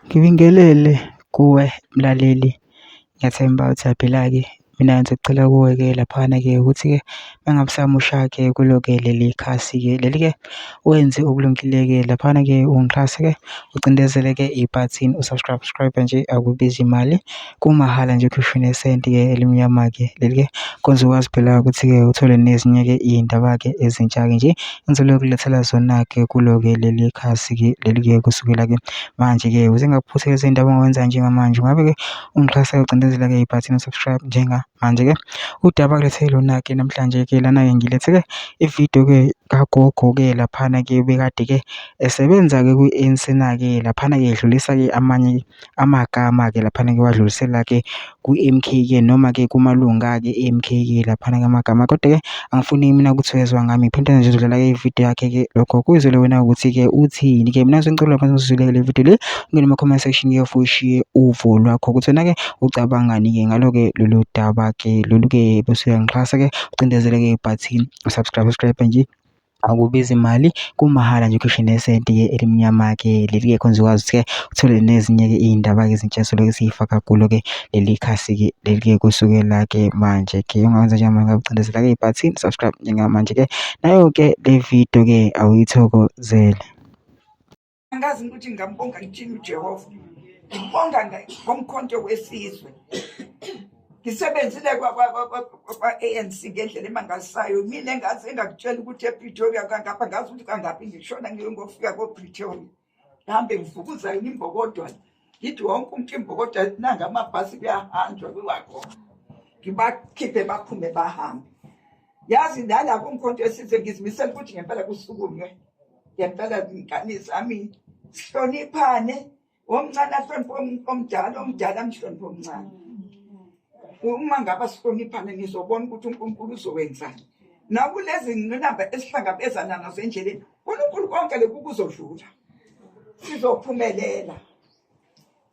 Ngibingelele kuwe mlaleli, ngiyathemba uyaphila-ke. Mina ngizocela kuwe-ke laphana-ke ukuthi-ke mangabe usamusha-ke kulo-ke leli khasi-ke leli-ke wenze okulungile-ke laphana-ke ungixhase-ke ucindezele-ke ibhathini usubscribe nje, akubizi imali, kumahhala nje ukhishwe nesenti-ke elimnyama-ke leli-ke kwenza ukwazi phela ukuthi-ke uthole nezinye-ke iy'ndaba-ke ezintsha-ke nje engizobe kulethela zona-ke kulo-ke leli khasi-ke leli-ke kusukela-ke manje-ke ukuze ngingakuphuthi lezi ndaba ongawenza njengamanje, ungabe-ke ungixhasa ucindezela-ke ibhathini subscribe njengamanje-ke. Udaba kulethele lona-ke namhlanje-ke lana-ke ngilethe-ke ividiyo-ke kagogo-ke laphana-ke bekade-ke esebenza-ke kwi-ANC na-ke laphana-ke edlulisa-ke amanye amagama-ke laphana-ke wadlulisela-ke ku-MK-ke noma-ke kumalunga-ke e-MK-ke laphana-ke amagama, kodwa-ke angifuni mina ukuthi wezwa ngami, ngiphinde nje udlala-ke ividiyo yakhe-ke lokho kuyizwele wena ukuthi-ke uthini-ke. Mina ngicela phansi usizwele-ke le video le, ungene ema-comment section-ke ushiye uvo lwakho ukuthi wena-ke ucabangani-ke ngalo-ke lolu daba-ke lolu-ke bese uyangixhasa-ke ucindezele-ke ibhathini subscribe nje, akubizi imali, kumahhala nje ukhishwe nesenti-ke elimnyama-ke leli-ke khona uzokwazi ukuthi-ke uthole nezinye-ke iy'ndaba-ke ezintsha esizobe siy'faka kulo-ke leli khasi-ke leli-ke kusukela-ke manje-ke. Ungakwenza njengamanje ucindezela-ke ibhathini subscribe njengamanje-ke, nayo-ke le video-ke awuyithokozele. Angazi ukuthi ngingambonga ngithini uJehova. Ngibonga ngomkhonto wesizwe. Ngisebenzile kwa-ANC ngendlela emangalisayo. Mina engazi engakutshela ukuthi ePretoria kangapha, ngazi ukuthi kangaphi ngishona ngiyongofika ko-Pretoria. Ngihambe ngivukuza yini imbokodwa. Ngithi wonke umuntu imbokodwa nanga amabhasi kuyahanjwa kuwakhona. Ngibakhiphe baphume bahambe. Yazi nalapho umkhonto wesizwe ngizimisela ukuthi ngempela kusukunywe. Ngempela ingane zami sihloniphane, omncane ahloniphe omdala, omdala amhloniphe omncane. Uma ngaba sihloniphane ngizobona ukuthi uNkulunkulu uzowenzani. Nakulezi ngqinamba esihlangabezana nazo endleleni, uNkulunkulu konke lokhu kuzodlula. Sizophumelela.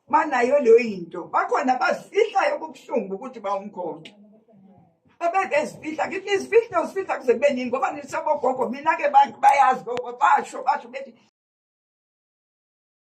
Manayo leyo into. Bakhona bazifihlayo kubuhlungu ukuthi bawumkhonto. Abezifihla ngithi izifihlo kuze kube nini ngoba nisabogogo mina-ke bayazi basho bethi